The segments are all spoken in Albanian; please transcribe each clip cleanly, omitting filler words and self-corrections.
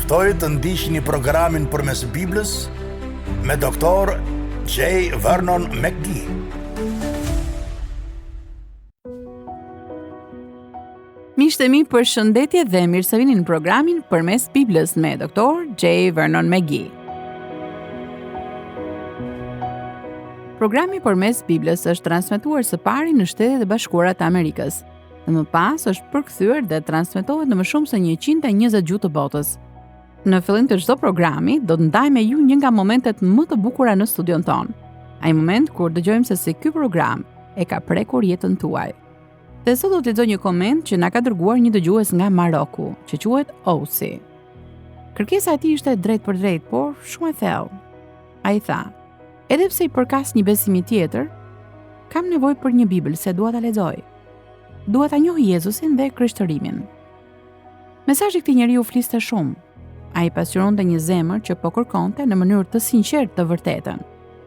ftoj të ndiqni programin përmes Biblës me doktor J. Vernon McGee. Miqtë e mi, përshëndetje dhe mirë se vini në programin përmes Biblës me doktor J. Vernon McGee. Programi përmes Biblës është transmetuar së pari në Shtetet e Bashkuara të Amerikës dhe më pas është përkthyer dhe transmetohet në më shumë se 120 gjuhë të botës. Në fillim të çdo programi do të ndaj me ju një nga momentet më të bukura në studion tonë. Ai moment kur dëgjojmë se si ky program e ka prekur jetën tuaj. Dhe sot do të lexoj një koment që na ka dërguar një dëgjues nga Maroku, që quhet Ousi. Kërkesa e tij ishte drejtpërdrejt, por shumë e thellë. Ai tha: "Edhe pse i përkas një besimi tjetër, kam nevojë për një Bibël se dua ta lexoj. Dua ta njoh Jezusin dhe krishtërimin." Mesazhi i këtij njeriu fliste shumë. Ai pasqyronte një zemër që po kërkonte në mënyrë të sinqertë të vërtetën.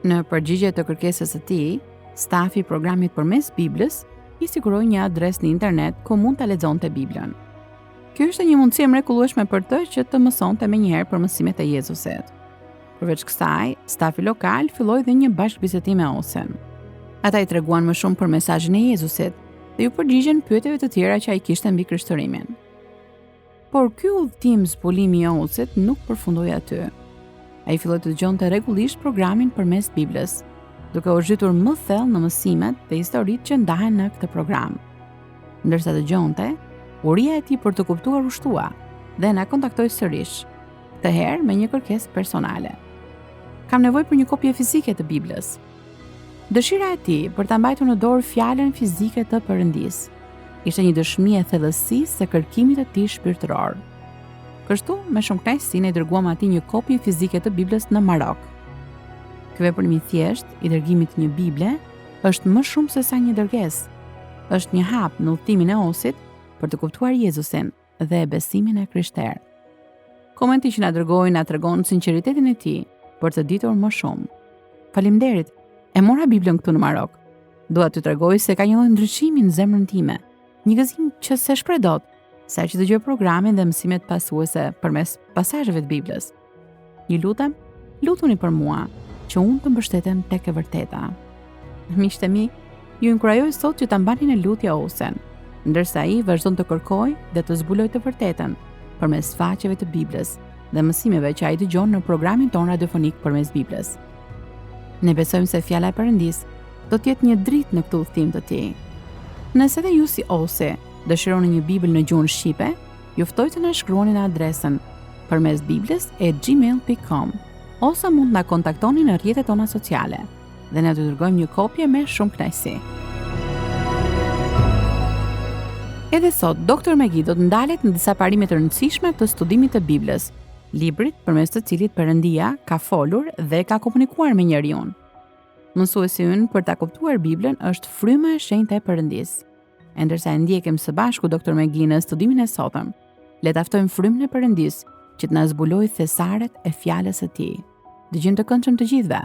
Në përgjigje të kërkesës së tij, stafi i programit përmes Biblës i siguroi një adresë në internet ku mund ta lexonte Biblën. Kjo ishte një mundësi e mrekullueshme për të që të mësonte menjëherë për mësimet e Jezusit. Përveç kësaj, stafi lokal filloi dhe një bashkëbisedim me Osin. Ata i treguan më shumë për mesazhin e Jezusit dhe iu përgjigjën pyetjeve të tjera që ai kishte mbi krishtërimin. Por ky udhëtim zbulimi i Osit nuk përfundoi aty. Ai filloi të dëgjonte rregullisht programin përmes Biblës, duke u zhytur më thellë në mësimet dhe historitë që ndahen në këtë program. Ndërsa dëgjonte, uria e tij për të kuptuar u shtua dhe na kontaktoi sërish, këtë herë me një kërkesë personale. Kam nevojë për një kopje fizike të Biblës. Dëshira e tij për ta mbajtur në dorë fjalën fizike të Perëndisë ishte një dëshmi e thellësisë së kërkimit të tij shpirtëror. Kështu, me shumë kënaqësi ne i dërguam atij një kopje fizike të Biblës në Marok. Ky veprim i thjeshtë i dërgimit të një Bible është më shumë se sa një dërgesë. Është një hap në udhëtimin e Osit për të kuptuar Jezusin dhe besimin e krishterë. Komenti që na dërgoi na tregon sinqeritetin e tij për të ditur më shumë. Faleminderit. E mora Biblën këtu në Marok. Dua t'ju tregoj se ka një lloj ndryshimi në zemrën time, një gëzim që s'e shpreh dot, sa që dëgjoj programin dhe mësimet pasuese përmes pasazheve të Biblës. Ju lutem, lutuni për mua, që unë të mbështetem tek e vërteta. Miqtë e mi, ju inkurajoj sot që ta mbani në lutje Osen, ndërsa ai vazhdon të kërkojë dhe të zbulojë të vërtetën përmes faqeve të Biblës dhe mësimeve që ai dëgjon në programin tonë radiofonik përmes Biblës. Ne besojmë se fjala e Perëndisë do të jetë një dritë në këtë udhëtim të tij. Nëse edhe ju si Ose dëshironi një Bibël në gjuhën shqipe, ju ftoj të na shkruani në adresën përmes biblës at gmail.com ose mund të na kontaktoni në rrjetet tona sociale dhe ne do t'ju dërgojmë një kopje me shumë kënaqësi. Edhe sot, Dr. McGee do të ndalet në disa parime të rëndësishme të studimit të Biblës, librit përmes të cilit Perëndia ka folur dhe ka komunikuar me njeriun. Mësuesi ynë për ta kuptuar Biblën është fryma e shenjtë e Perëndisë. E ndërsa e ndjekim së bashku Dr. McGee në studimin e sotëm, le ta ftojmë frymën e Perëndisë që të na zbulojë thesaret e fjalës së tij. Dëgjim të këndshëm të gjithëve.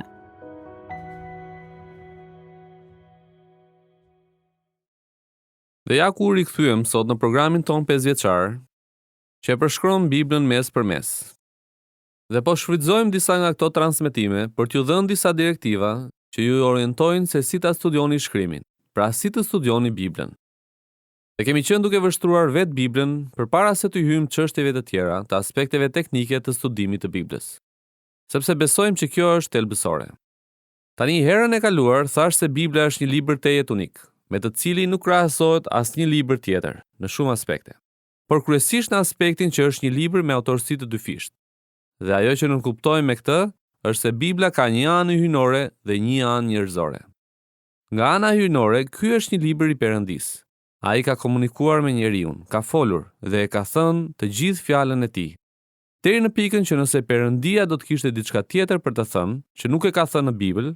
Dhe ja ku u rikthyem sot në programin tonë pesëvjeçar, që e përshkron Biblën mes për mes. Dhe po shfrytëzojmë disa nga këto transmetime për t'ju dhënë disa direktiva që ju orientojnë se si ta studioni Shkrimin, pra si të studioni Biblën. Dhe kemi qenë duke vështruar vetë Biblën përpara se t'u hyjmë çështjeve të tjera të aspekteve teknike të studimit të Biblës. Sepse besojmë që kjo është thelbësore. Tani herën e kaluar thashë se Bibla është një libër tejet unik, me të cilin nuk krahasohet asnjë libër tjetër, në shumë aspekte. por kryesisht në aspektin që është një libër me autorësi të dyfishtë. Dhe ajo që nënkuptojmë me këtë është se Bibla ka një anë hyjnore dhe një anë njerëzore. Nga ana hyjnore, ky është një libër i Perëndisë. Ai ka komunikuar me njeriun, ka folur dhe e ka thënë të gjithë fjalën e tij. Deri në pikën që nëse Perëndia do të kishte diçka tjetër për të thënë, që nuk e ka thënë në Bibël,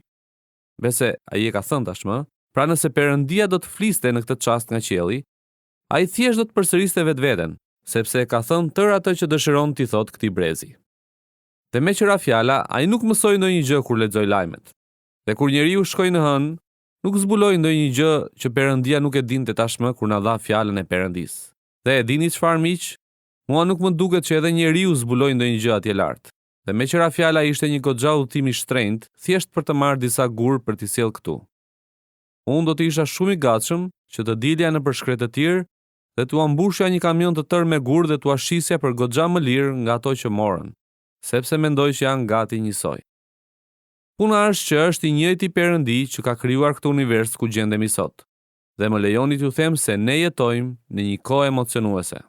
veçse ai e ka thënë tashmë, pra nëse Perëndia do të fliste në këtë çast nga qielli, Ai thjesht do të përsëriste vetveten, sepse e ka thënë tërë atë që dëshiron t'i thotë këtij brezi. Dhe meqë ra fjala, ai nuk mësoi ndonjë gjë kur lexoi lajmet. Dhe kur njeriu shkoi në hënë, nuk zbuloi ndonjë gjë që Perëndia nuk e dinte tashmë kur na dha fjalën e Perëndisë. Dhe e dini çfarë miq? Mua nuk më duket që edhe njeriu zbuloi ndonjë gjë atje lart. Dhe meqë ra fjala ishte një goxha udhëtim i shtrenjtë, thjesht për të marrë disa gurë për t'i sjellë këtu. Unë do të isha shumë i gatshëm që të dilja nëpër shkretëtirë dhe t'ua mbushja një kamion të tërë me gurë dhe t'ua shisja për goxha më lirë nga ato që morën, sepse mendoj që janë gati njësoj. Puna është që është i njëjti Perëndi që ka krijuar këtë univers ku gjendemi sot. Dhe më lejoni t'ju them se ne jetojmë në një kohë emocionuese.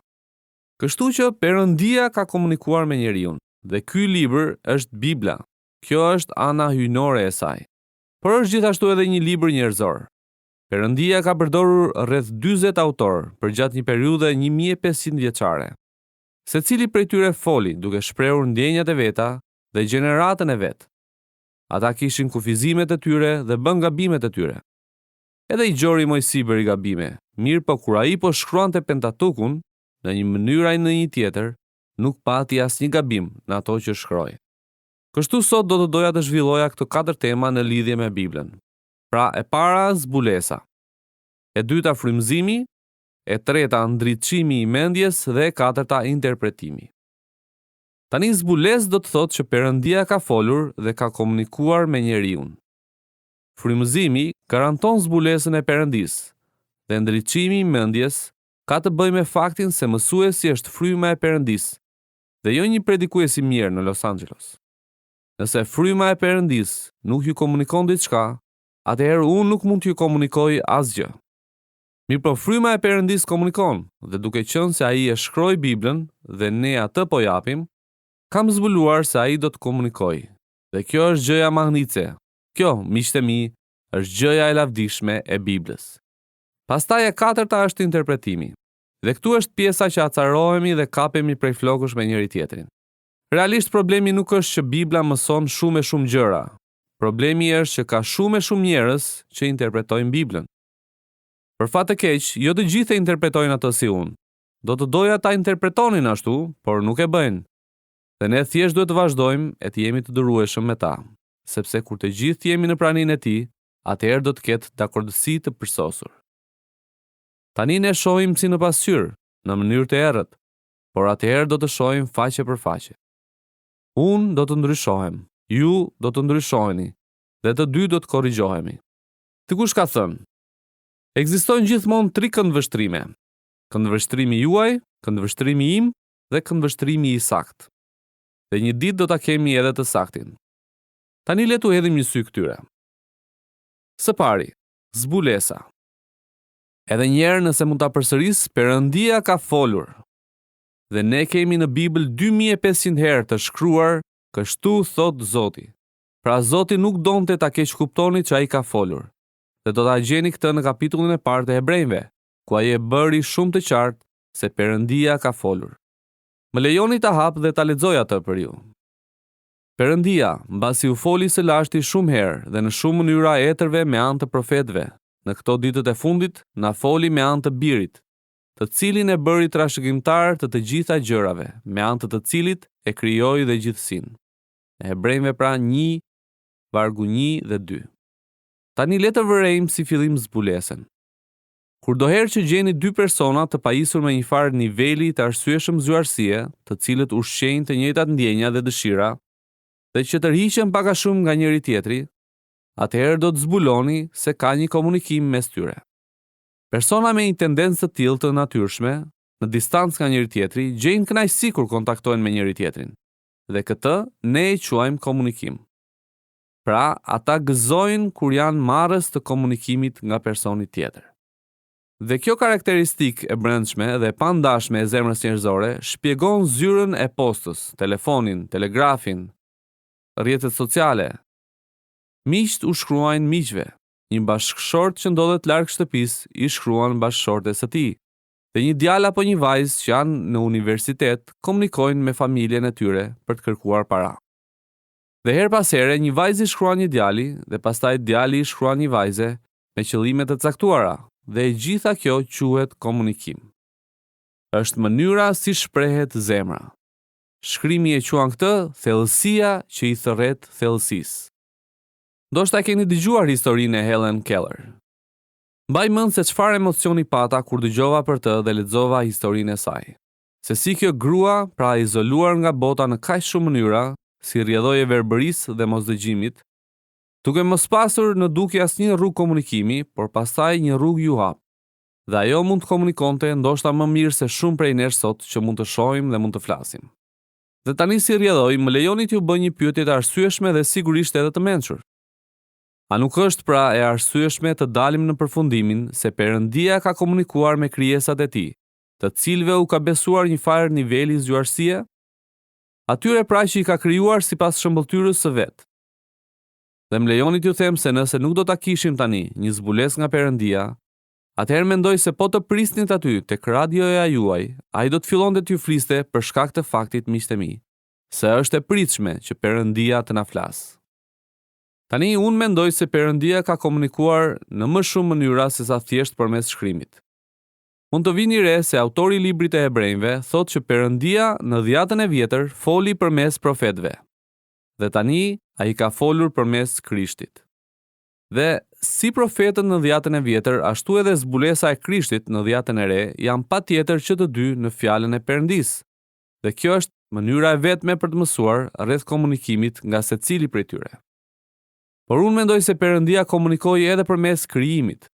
Kështu që Perëndia ka komunikuar me njeriun, dhe ky libër është Bibla, kjo është ana hyjnore e saj. Por është gjithashtu edhe një libër njerëzor. Perëndia ka përdorur rreth 40 autorë përgjatë një periudhe 1500 vjeçare. Secili prej tyre foli duke shprehur ndjenjat e veta dhe gjeneratën e vet. Ata kishin kufizimet e tyre dhe bënë gabimet e tyre. Edhe i gjori Moisi bëri gabime, mirëpo kur ai po shkruante Pentatukun, në një mënyrë a në një tjetër, nuk pati asnjë gabim në ato që shkroi. Kështu sot do të doja të zhvilloja këto katër tema në lidhje me Biblën. Pra, e para zbulesa. E dyta frymëzimi, e treta ndriçimi i mendjes dhe e katërta interpretimi. Tani zbulesë do të thotë që Perëndia ka folur dhe ka komunikuar me njeriun. Frymëzimi garanton zbulesën e Perëndisë dhe ndriçimi i mendjes ka të bëjë me faktin se mësuesi është fryma e Perëndisë dhe jo një predikues i mirë në Los Angeles. Nëse fryma e Perëndisë nuk ju komunikon diçka, atëherë unë nuk mund t'ju komunikoj asgjë. Mirëpo fryma e Perëndisë komunikon, dhe duke qenë se ai e shkroi Biblën dhe ne atë po japim, kam zbuluar se ai do të komunikojë. Dhe kjo është gjëja mahnitëse. Kjo, miqtë e mi, është gjëja e lavdishme e Biblës. Pastaj e katërta është interpretimi. Dhe këtu është pjesa që acarohemi dhe kapemi prej flokësh me njëri-tjetrin. Realisht problemi nuk është që Bibla mëson shumë e shumë gjëra. Problemi është që ka shumë e shumë njerëz që interpretojnë Biblën. Për fat të keq, jo të gjithë e interpretojnë atë si unë. Do të doja ta interpretonin ashtu, por nuk e bëjnë. Dhe ne thjesht duhet të vazhdojmë e të jemi të durueshëm me ta, sepse kur të gjithë të jemi në praninë e tij, atëherë do të ketë dakordësi të përsosur. Tani ne shohim si në pasqyrë, në mënyrë të errët, por atëherë do të shohim faqe për faqe. Unë do të ndryshohem, ju do të ndryshoheni dhe të dy do të korrigjohemi. Dikush ka thënë, Ekzistojnë gjithmonë tri këndvështrime. Këndvështrimi juaj, këndvështrimi im dhe këndvështrimi i saktë. Dhe një ditë do ta kemi edhe të saktin. Tani le t'u hedhim një sy këtyre. Së pari, zbulesa. Edhe një herë nëse mund ta përsëris, Perëndia ka folur. Dhe ne kemi në Bibël 2500 herë të shkruar, kështu thotë Zoti. Pra Zoti nuk donte ta keqkuptoni që ai ka folur. Dhe do ta gjeni këtë në kapitullin e parë të Hebrenjve, ku ai e bëri shumë të qartë se Perëndia ka folur. Më lejoni ta hap dhe ta lexoj atë për ju. Perëndia, mbasi u foli së lashti shumë herë dhe në shumë mënyra etërve me anë të profetëve, në këto ditët e fundit na foli me anë të Birit, të cilin e bëri trashëgimtar të të gjitha gjërave, me anë të të cilit e krijoi dhe gjithësinë. Në Hebrenjve pra 1, vargu 1 dhe 2. Tani le të vërejmë si fillim zbulesën. Kurdoherë që gjeni dy persona të pajisur me një farë niveli të arsyeshëm zgjuarsie, të cilët ushqejnë të njëjtat ndjenja dhe dëshira, dhe që tërhiqen pak a shumë nga njëri-tjetri, atëherë do të zbuloni se ka një komunikim mes tyre. Persona me një tendencë të tillë të natyrshme, në distancë nga njëri-tjetri, gjejnë kënaqësi kur kontaktojnë me njëri-tjetrin. Dhe këtë ne e quajmë komunikim. Pra, ata gëzojnë kur janë marrës të komunikimit nga personi tjetër. Dhe kjo karakteristikë e brendshme dhe e pandashme e zemrës njerëzore shpjegon zyrën e postës, telefonin, telegrafin, rrjetet sociale. Miqtë u shkruajnë miqve. Një bashkëshort që ndodhet larg shtëpisë i shkruan bashkëshortes së tij. Dhe një djalë apo një vajzë që janë në universitet komunikojnë me familjen e tyre për të kërkuar para. Dhe herë pas here një vajzë i shkruan një djali dhe pastaj djali i shkruan një vajze me qëllime të caktuara dhe e gjitha kjo quhet komunikim. Është mënyra si shprehet zemra. Shkrimi e quan këtë thellësia që i thërret thellësisë. Ndoshta e keni dëgjuar historinë e Helen Keller. Mbaj mend se çfarë emocioni pata kur dëgjova për të dhe lexova historinë e saj. Se si kjo grua, pra e izoluar nga bota në kaq shumë mënyra, si rrjedhojë e verbërisë dhe mosdëgjimit, duke mos pasur në dukje asnjë rrugë komunikimi, por pastaj një rrugë iu hap. Dhe ajo mund të komunikonte ndoshta më mirë se shumë prej nesh sot që mund të shohim dhe mund të flasim. Dhe tani si rrjedhojë, më lejoni t'ju bëj një pyetje të arsyeshme dhe sigurisht edhe të mençur. A nuk është pra e arsyeshme të dalim në përfundimin se Perëndia ka komunikuar me krijesat e Tij, të cilëve u ka besuar një farë niveli zgjuarsie? Atyre pra që i ka krijuar sipas shëmbëlltyrës së vet. Dhe më lejoni t'ju them se nëse nuk do ta kishim tani një zbulesë nga Perëndia, atëherë mendoj se po të prisnit aty tek radioja juaj, ai do të fillonte t'ju fliste për shkak të faktit miqtë e mi, se është e pritshme që Perëndia të na flasë. Tani unë mendoj se Perëndia ka komunikuar në më shumë mënyra sesa thjesht përmes shkrimit. Mund të vini re se autori i librit të Hebrenjve thotë që Perëndia në Dhjatën e Vjetër foli përmes profetëve. Dhe tani ai ka folur përmes Krishtit. Dhe si profetët në Dhjatën e Vjetër ashtu edhe zbulesa e Krishtit në Dhjatën e Re janë patjetër që të dy në Fjalën e Perëndisë. Dhe kjo është mënyra e vetme për të mësuar rreth komunikimit nga secili prej tyre. Por unë mendoj se Perëndia komunikoi edhe përmes krijimit.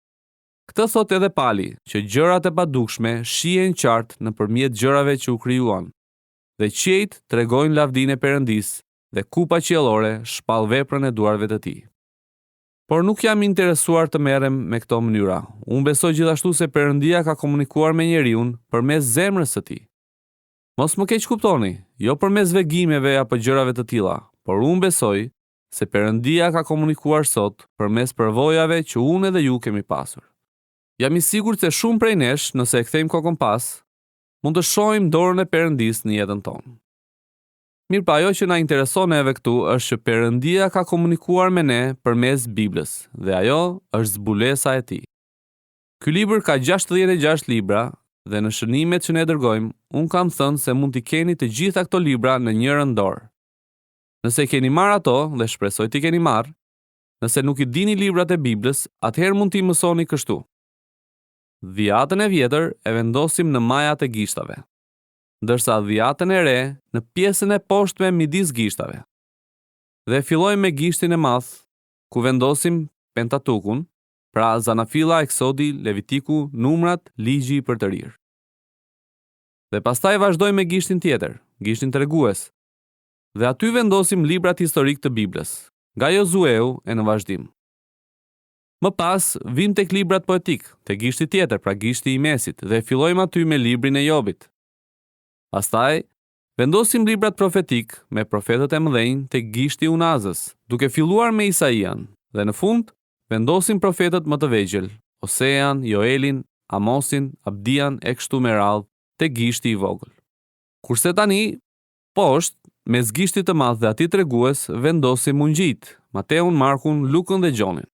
Këtë thotë edhe Pali, që gjërat e padukshme shihen qartë nëpërmjet gjërave që u krijuan, dhe qiejt tregojnë lavdinë e Perëndisë dhe kupa qiellore shpall veprën e duarve të tij. Por nuk jam i interesuar të merrem me këto mënyra. Unë besoj gjithashtu se Perëndia ka komunikuar me njeriun përmes zemrës së tij. Mos më keqkuptoni, jo përmes vegimeve apo gjërave të tilla, por unë besoj se Perëndia ka komunikuar sot përmes përvojave që unë edhe ju kemi pasur. Jam i sigurt se shumë prej nesh, nëse e kthejmë kokën pas, mund të shohim dorën e Perëndisë në jetën tonë. Mirëpo ajo që na intereson neve këtu është që Perëndia ka komunikuar me ne përmes Biblës dhe ajo është zbulesa e tij. Ky libër ka 66 libra dhe në shënimet që ne dërgojmë, unë kam thënë se mund t'i keni të gjitha këto libra në njërën dorë. Nëse i keni marrë ato, dhe shpresoj t'i keni marrë, nëse nuk i dini librat e Biblës, atëherë mund t'i mësoni kështu. Dhiatën e vjetër e vendosim në majat e gishtave, ndërsa dhiatën e re në pjesën e poshtme midis gishtave. Dhe fillojmë me gishtin e madh, ku vendosim Pentatukun, Pra Zanafilla, Eksodi, Levitiku, Numrat, Ligji i përtërirë. Dhe pastaj vazhdojmë me gishtin tjetër, gishtin tregues. Dhe aty vendosim librat historikë të Biblës, nga Jozueu e në vazhdim. Më pas, vijmë tek librat poetikë, te gishti tjetër, pra gishti i mesit, dhe fillojmë aty me librin e Jobit. Pastaj, vendosim librat profetikë me profetët e mëdhenj tek gishti i unazës, duke filluar me Isaian, dhe në fund, Vendosim profetët më të vegjël, Osean, Joelin, Amosin, Abdian e kështu me radhë, te gishti i vogël. Kurse tani, poshtë, mes gishtit të madh dhe atij tregues, vendosim ungjijtë, Mateun, Markun, Lukën dhe Gjonin.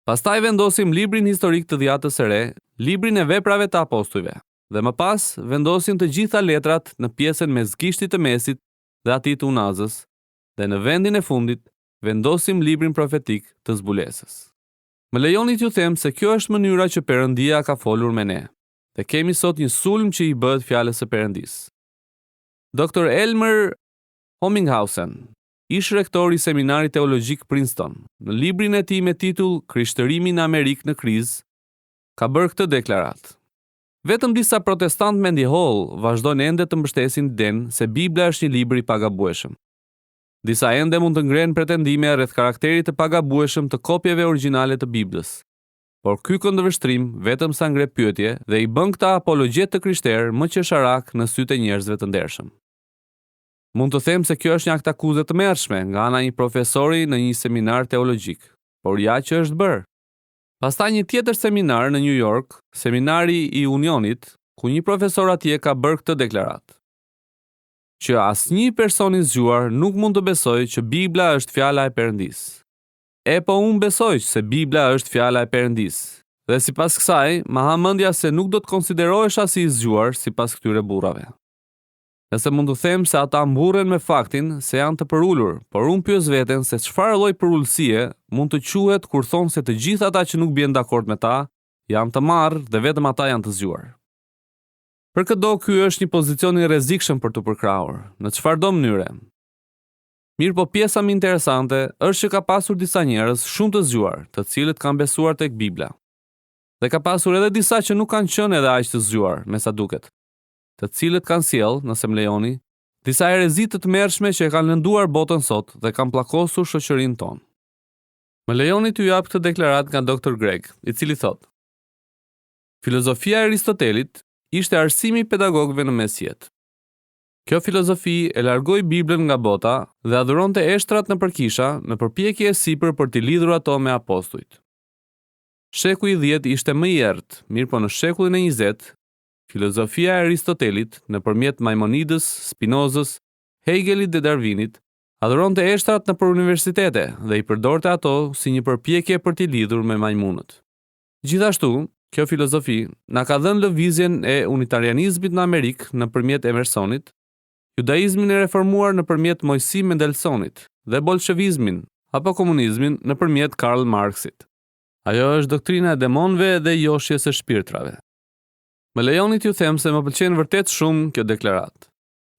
Pastaj vendosim librin historik të Dhjatës së Re, librin e Veprave të Apostujve, dhe më pas vendosim të gjitha letrat në pjesën mes gishtit të mesit dhe atij të unazës, dhe në vendin e fundit vendosim librin profetik të zbulesës. Më lejoni t'ju them se kjo është mënyra që Perëndia ka folur me ne. Dhe kemi sot një sulm që i bëhet fjalës së Perëndisë. Doktor Elmer Hommighausen, ish-rektor i Seminarit Teologjik Princeton, në librin e tij me titull Krishtërimi në Amerikë në krizë, ka bërë këtë deklaratë. Vetëm disa protestantë mendjehollë vazhdojnë ende të mbështesin idenë se Bibla është një libër i pagabueshëm. Disa ende mund të ngrenë pretendime rreth karakterit të pagabueshëm të kopjeve origjinale të Biblës. Por ky këndvështrim vetëm sa ngre pyetje dhe i bën këta apologjetë të krishterë më qesharakë në sytë e njerëzve të ndershëm. Mund të them se kjo është një aktakuzë e tmerrshme nga ana e një profesori në një seminar teologjik, por ja që është bërë. Pastaj një tjetër seminar në Nju Jork, seminari i Unionit, ku një profesor atje ka bërë këtë deklaratë. Që asnjë person i zgjuar nuk mund të besojë që Bibla është fjala e Perëndisë. Epo unë besoj se Bibla është fjala e Perëndisë. Dhe sipas kësaj, ma ha mendja se nuk do të konsiderohesha si i zgjuar sipas këtyre burrave. Nëse mund të them se ata mburren me faktin se janë të përulur, por unë pyes veten se çfarë lloj përulësie mund të quhet kur thonë se të gjithë ata që nuk bien dakord me ta janë të marrë dhe vetëm ata janë të zgjuar. Për këdo ky është një pozicion i rrezikshëm për t'u përkrahur, në çfarëdo mënyre. Mirëpo pjesa më interesante është që ka pasur disa njerëz shumë të zgjuar, të cilët kanë besuar tek Bibla. Dhe ka pasur edhe disa që nuk kanë qenë edhe aq të zgjuar, me sa duket, të cilët kanë sjellë, nëse më lejoni, disa herezi të tmerrshme që e kanë lënduar botën sot dhe kanë pllakosur shoqërinë tonë. Më lejoni t'ju jap këtë deklaratë nga Doctor Gregg, i cili thotë: Filozofia e Aristotelit ishte arsimi i pedagogëve në mesjetë. Kjo filozofi e largoi Biblën nga bota dhe adhuronte eshtrat nëpër kisha në përpjekje e sipër për t'i lidhur ato me apostujt. Shekulli i dhjetë ishte më i errët, mirëpo në shekullin e njëzetë, filozofia e Aristotelit, nëpërmjet Majmonidës, Spinozës, Hegelit dhe Darvinit, adhuronte eshtrat nëpër universitete dhe i përdorte ato si një përpjekje për t'i lidhur me majmunët. Gjithashtu, kjo filozofi na ka dhënë lëvizjen e unitarianizmit në Amerikë nëpërmjet Emersonit, judaizmin e reformuar nëpërmjet Moisi Mendelsonit dhe bolshevizmin apo komunizmin nëpërmjet Karl Marksit. Ajo është doktrina e demonëve dhe joshjes së shpirtrave. Më lejoni t'ju them se më pëlqen vërtet shumë kjo deklaratë.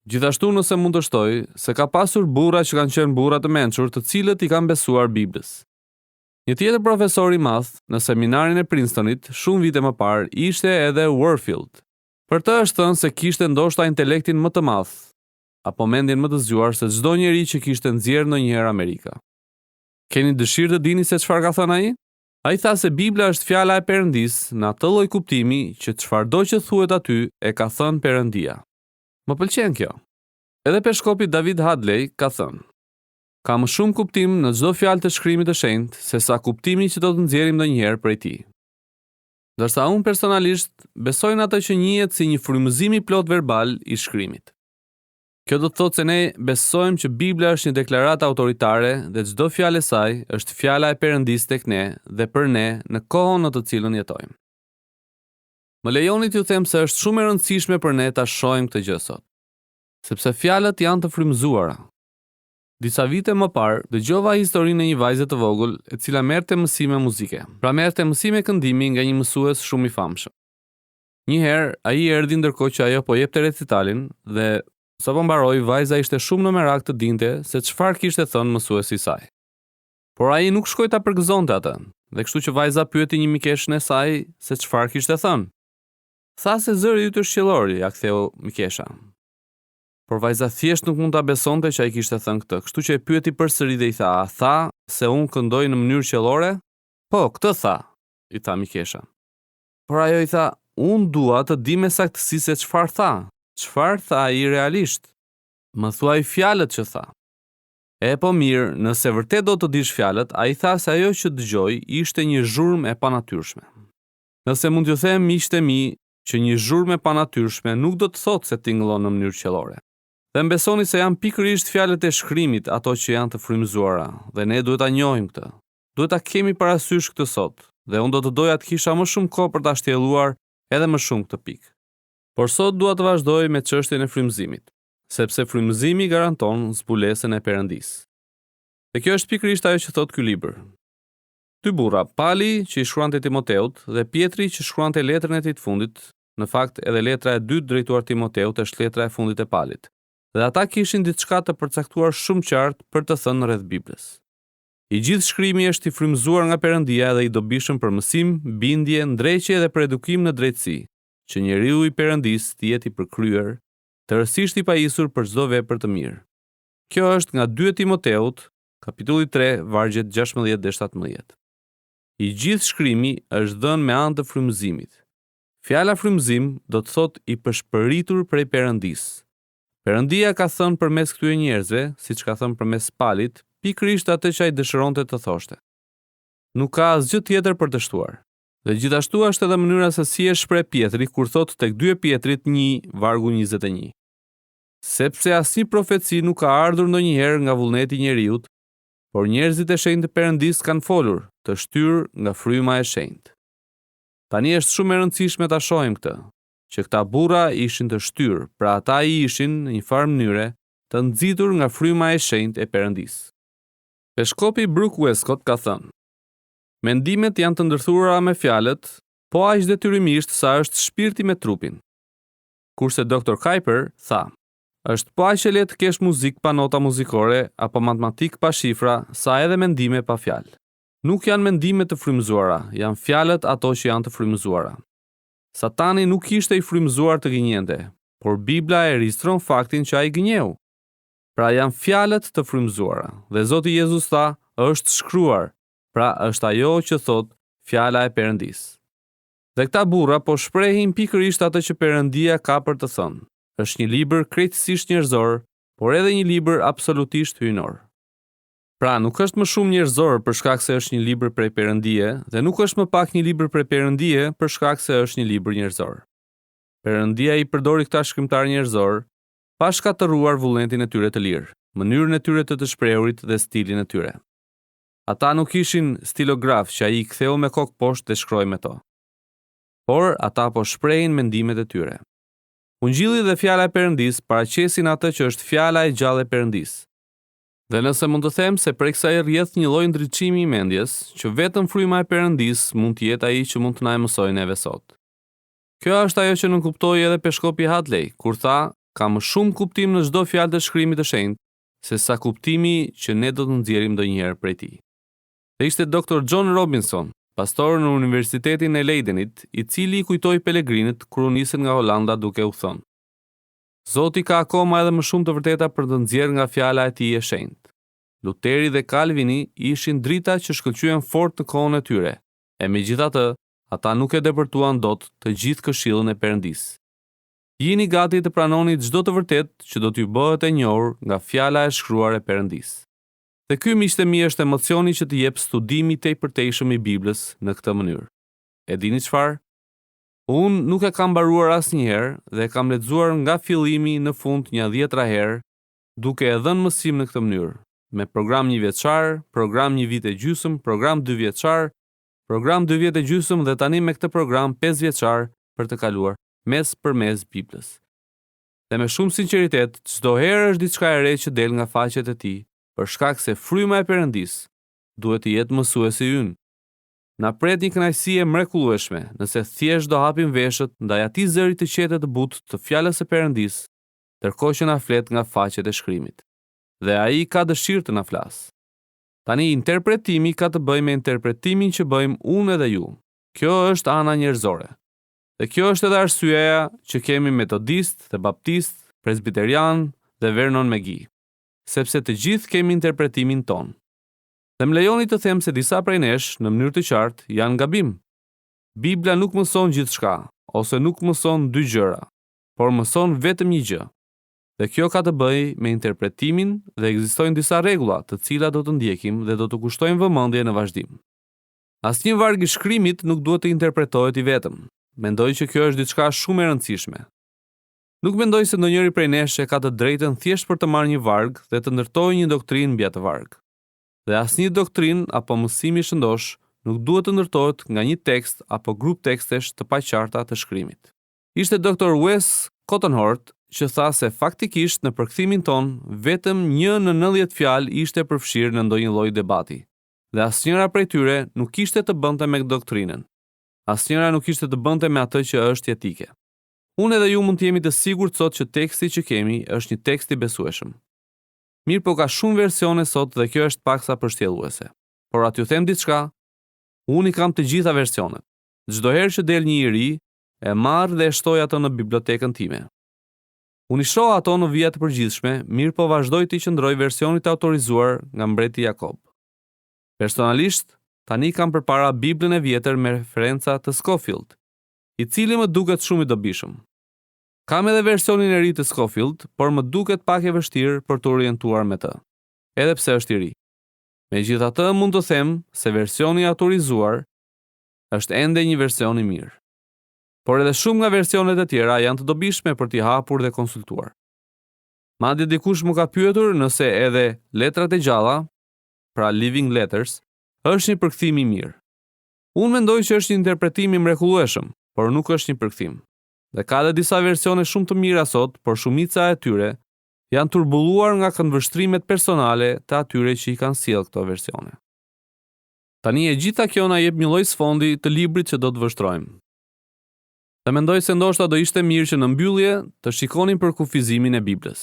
Gjithashtu nëse mund të shtoj, se ka pasur burra që kanë qenë burra të mençur të cilët i kanë besuar Biblës. Një tjetër profesor i madh në seminarin e Princetonit shumë vite më parë ishte edhe Warfield. Për të është thënë se kishte ndoshta intelektin më të madh, apo mendjen më të zgjuar se çdo njeri që kishte nxjerrë ndonjëherë Amerika. Keni dëshirë të dini se çfarë ka thënë ai? Ai tha se Bibla është fjala e Perëndisë në atë lloj kuptimi që çfarëdo që thuhet aty e ka thënë Perëndia. Më pëlqen kjo. Edhe peshkopi David Hadley ka thënë, Ka më shumë kuptim në çdo fjalë të Shkrimit të Shenjtë sesa kuptimi që do të nxjerrim ndonjëherë prej tij. Ndërsa unë personalisht besoj në atë që njihet si një frymëzim i plotë verbal i Shkrimit. Kjo do të thotë se ne besojmë që Bibla është një deklaratë autoritare dhe çdo fjalë e saj është fjala e Perëndisë tek ne dhe për ne në kohën në të cilën jetojmë. Më lejoni t'ju them se është shumë e rëndësishme për ne ta shohim këtë gjë sot. Sepse fjalët janë të frymëzuara. Disa vite më parë, dëgjova historinë e një vajze të vogël e cila merrte mësime muzike. Pra merrte mësime këndimi nga një mësues shumë i famshëm. Një herë, ai erdhi ndërkohë që ajo po jepte recitalin dhe sapo mbaroi, vajza ishte shumë në merak të dinte se çfarë kishte thënë mësuesi i saj. Por ai nuk shkoi ta përgëzonte atë, dhe kështu që vajza pyeti një mikeshën e saj se çfarë kishte thënë. Tha se zëri yt është qiellor, ia ktheu mikesha. Por vajza thjesht nuk mund ta besonte që ai kishte thënë këtë, kështu që e pyeti përsëri dhe i tha, A tha se unë këndoj në mënyrë qiellore? Po, këtë tha, i tha mikesha. Por ajo i tha, Unë dua të di me saktësi se çfarë tha. Çfarë tha ai realisht? Më thuaj fjalët që tha. E po mirë, nëse vërtet do të dish fjalët, ai tha se ajo që dëgjoi ishte një zhurmë e panatyrshme. Nëse mund t'ju them miqtë e mi, që një zhurmë e panatyrshme nuk do të thotë se tingëllon në mënyrë qiellore. Dhe më besoni se janë pikërisht fjalët e shkrimit ato që janë të frymëzuara dhe ne duhet ta njohim këtë. Duhet ta kemi parasysh këtë sot dhe unë do të doja të kisha më shumë kohë për ta shtjelluar edhe më shumë këtë pikë. Por sot dua të vazhdoj me çështjen e frymëzimit, sepse frymëzimi garanton zbulesën e Perëndisë. Dhe kjo është pikërisht ajo që thotë ky libër. Dy burra, Pali që i shkruante Timoteut dhe Pjetri që shkruante letrën e tij të fundit, në fakt edhe letra e dytë drejtuar Timoteut është letra e fundit e Palit. Dhe ata kishin diçka të përcaktuar shumë qartë për të thënë rreth Biblës. I gjithë shkrimi është i frymëzuar nga Perëndia dhe i dobishëm për mësim, bindje, ndreqje dhe për edukim në drejtësi, që njeriu i Perëndisë të jetë i përkryer, tërësisht i pajisur për çdo vepër të mirë. Kjo është nga 2 Timoteut, Kapitulli 3, vargjet 16 dhe 17. I gjithë shkrimi është dhënë me anë të frymëzimit. Fjala frymëzim do të thotë i pëshpëritur prej Perëndisë. Perëndia ka thënë përmes këtyre njerëzve, siç ka thënë përmes Palit, pikërisht atë që ai dëshironte të thoshte. Nuk ka asgjë tjetër për të shtuar. Dhe gjithashtu është edhe mënyra se si e shpreh Pjetri kur thotë tek 2 Pjetrit 1, vargu 21. Sepse asnjë profeci nuk ka ardhur ndonjëherë nga vullneti i njeriut, por njerëzit e shenjtë të Perëndisë kanë folur, të shtyrë nga fryma e shenjtë. Tani është shumë e rëndësishme ta shohim këtë, që këta burra ishin të shtyrë, pra ata ishin, në një farë mënyre, të nxitur nga fryma e shenjtë e Perëndisë. Peshkopi Brooke Westcott ka thënë, Mendimet janë të ndërthurura me fjalët, po aq detyrimisht sa është shpirti me trupin. Kurse Doktor Kuyper tha, Është po aq e lehtë të kesh muzikë pa nota muzikore apo matematikë pa shifra sa edhe mendime pa fjalë. Nuk janë mendime të frymëzuara, janë fjalët ato që janë të frymëzuara. Satani nuk ishte i frymëzuar të gënjente, por Bibla e regjistron faktin që ai gënjeu. Pra janë fjalët të frymëzuara. Dhe Zoti Jezus tha, është shkruar, pra është ajo që thotë fjala e Perëndisë. Dhe këta burra po shprehin pikërisht atë që Perëndia ka për të thënë. Është një libër krejtësisht njerëzor, por edhe një libër absolutisht hyjnor. Pra, nuk është më shumë njerëzor për shkak se është një libër prej Perëndie dhe nuk është më pak një libër prej Perëndie për shkak se është një libër njerëzor. Perëndia i përdori këta shkrimtarë njerëzorë pa shkatërruar vullnetin e tyre të lirë, mënyrën e tyre të të shprehurit dhe stilin e tyre. Ata nuk ishin stilografë që ai i ktheu me kokë poshtë dhe shkroi me to. Por, ata po shprehin mendimet e tyre. Ungjilli dhe fjala e Perëndisë paraqesin atë që është fjala e gjallë e Perëndisë. Dhe nëse mund të them se prej kësaj rrjedh një lloj ndriçimi i mendjes, që vetëm fryma e Perëndisë mund të jetë ai që mund të na e mësojë neve sot. Kjo është ajo që nënkuptoi edhe peshkopi Hadley, kur tha, ka më shumë kuptim në çdo fjalë të shkrimit të shenjtë, se sa kuptimi që ne do të nxjerrim ndonjëherë prej tij. Dhe ishte Doktor John Robinson, pastor në Universitetin e Leidenit, i cili i kujtoi pelegrinët kur u nisën nga Holanda duke u thënë, Zoti ka akoma edhe më shumë të vërteta për të nxjerrë nga fjala e tij e shenjtë. Luteri dhe Kalvini ishin drita që shkëlqyen fort në kohën e tyre, e megjithatë, ata nuk e depërtuan dot të gjithë këshillën e Perëndisë. Jini gati të pranoni çdo të vërtetë që do t'ju bëhet e njohur nga fjala e shkruar e Perëndisë. Dhe ky, miqtë e mi, është emocioni që të jep studimi i tejpërtejshëm i Biblës në këtë mënyrë. E dini çfarë? Unë nuk e kam mbaruar asnjëherë dhe e kam lexuar nga fillimi në fund nja dhjetra herë, duke e dhënë mësim në këtë mënyrë, me program njëvjeçar, program një vit e gjysmë, program dyvjeçar, Program dy vjet e gjysmë dhe tani me këtë program pesëvjeçar për të kaluar mes për mes Biblës. Dhe me shumë sinqeritet, çdo herë është diçka e re që del nga faqet e tij, për shkak se fryma e Perëndisë duhet të jetë mësuesi ynë. Na pret një kënaqësi e mrekullueshme nëse thjesht do hapim veshët ndaj atij zëri të qetë e të butë të fjalës së Perëndisë, ndërkohë që na flet nga faqet e shkrimit. Dhe ai ka dëshirë të na flasë. Tani interpretimi ka të bëjë me interpretimin që bëjmë unë edhe ju. Kjo është ana njerëzore. Dhe kjo është edhe arsyeja që kemi metodistë dhe baptistë, presbiterianë dhe Vernon McGee. Sepse të gjithë kemi interpretimin tonë. Dhe më lejoni të them se disa prej nesh, në mënyrë të qartë, janë gabim. Bibla nuk mëson gjithçka, ose nuk mëson dy gjëra, por mëson vetëm një gjë. Dhe kjo ka të bëjë me interpretimin dhe ekzistojnë disa rregulla, të cilat do të ndjekim dhe do t'u kushtojmë vëmendje në vazhdim. Asnjë varg i shkrimit nuk duhet të interpretohet i vetëm. Mendoj që kjo është diçka shumë e rëndësishme. Nuk mendoj se ndonjëri prej nesh e ka të drejtën thjesht për të marrë një varg dhe të ndërtojë një doktrinë mbi atë varg. Dhe asnjë doktrinë apo mësim i shëndoshë nuk duhet të ndërtohet nga një tekst apo grup tekstesh të paqarta të shkrimit. Ishte Doktor Wes Kortenhorst që tha se faktikisht në përkthimin tonë vetëm një në 90 fjalë ishte përfshirë në ndonjë lloj debati dhe asnjëra prej tyre nuk kishte të bënte me doktrinën. Asnjëra nuk kishte të bënte me atë që është jetike. Unë edhe ju mund të jemi të sigurt sot që teksti që kemi është një tekst i besueshëm. Mirëpo ka shumë versione sot dhe kjo është paksa pështjelluese. Por a t'ju them diçka? Unë i kam të gjitha versionet. Çdo herë që del një i ri, E marr dhe e shtoj atë në bibliotekën time. Unë i shoh ato në vija të përgjithshme, mirëpo vazhdoj t'i qëndroj versionit të autorizuar nga mbreti Jakob. Personalisht, tani kam përpara Biblën e vjetër me referenca të Scofield, i cili më duket shumë i dobishëm. Kam edhe versionin e ri të Scofield, por më duket pak e vështirë për t'u orientuar me të, edhe pse është i ri. Megjithatë, mund të them se versioni i autorizuar është ende një version i mirë. Por edhe shumë nga versionet e tjera janë të dobishme për t'i hapur dhe konsultuar. Madje dikush më ka pyetur nëse edhe letrat e gjalla, pra Living Letters, është një përkthim i mirë. Unë mendoj që është një interpretim i mrekullueshëm, por nuk është një përkthim. Dhe ka edhe disa versione shumë të mira sot, por shumica e tyre janë turbulluar nga këndvështrimet personale të atyre që i kanë sjellë këto versione. Tani e gjitha kjo na jep një lloj sfondi të librit që do të vështrojmë. Dhe mendoj se ndoshta do ishte mirë që në mbyllje të shikonim përkufizimin e Biblës.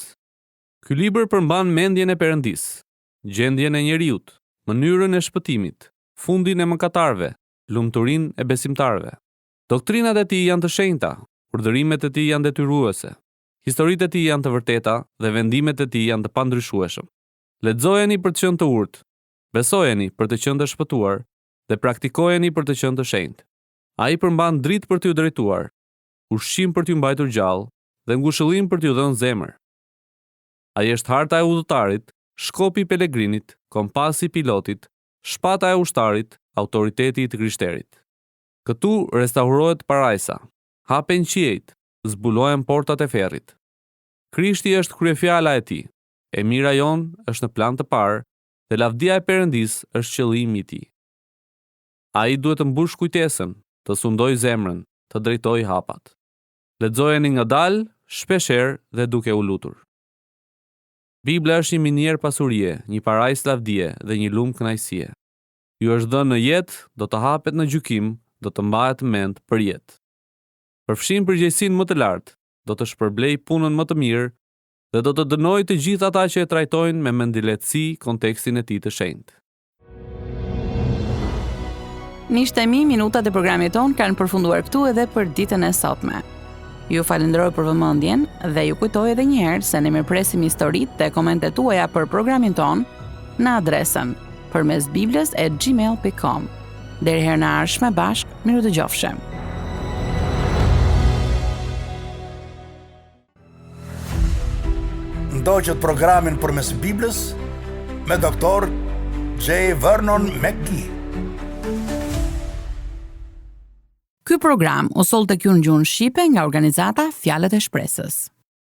Ky libër përmban mendjen e Perëndisë, gjendjen e njeriut, mënyrën e shpëtimit, fundin e mëkatarëve, lumturinë e besimtarëve. Doktrinat e tij janë të shenjta, urdhërimet e tij janë detyruese, historitë e tij janë të vërteta dhe vendimet e tij janë të pandryshueshëm. Lexojeni për të qenë të urtë, besojeni për të qenë të shpëtuar dhe praktikojeni për të qenë të shenjtë. Ai përmban dritë për t'ju drejtuar, ushqim për t'ju mbajtur gjallë dhe ngushëllim për t'ju dhënë zemër. Ai është harta e udhëtarit, shkopi i pelegrinit, kompasi i pilotit, shpata e ushtarit, autoriteti i të krishterit. Këtu restaurohet parajsa, hapen qiejt, zbulohen portat e ferrit. Krishti është kryefjala e tij, e mira jonë është në plan të parë dhe lavdia e Perëndisë është qëllimi i tij. Ai duhet të mbushë kujtesën, të sundojë zemrën, të drejtojë hapat. Lexojeni ngadalë, shpeshherë dhe duke u lutur. Bibla është një minierë pasurie, një parajsë lavdie dhe një lumë kënaqësie. Ju është dhënë në jetë, do të hapet në gjykim, do të mbahet mend për jetë. Përfshin përgjegjësinë më të lartë, do të shpërblejë punën më të mirë dhe do të dënojë të gjithë ata që e trajtojnë me mendjelehtësi kontekstin e tij të shenjtë. Miqtë e mi, minutat e programit tonë kanë përfunduar këtu edhe për ditën e sotme. Ju falënderoj për vëmendjen dhe ju kujtoj edhe një herë se ne mirëpresim historitë dhe komentet tuaja për programin tonë në adresën përmes biblës at gmail.com. Deri herën e ardhshme bashkë, mirudëgjofshim. Ndoqët programin përmes Biblës me doktor J. Vernon McGee. Ky program u soll tek ju në gjuhën shqipe nga organizata Fjalët e Shpresës.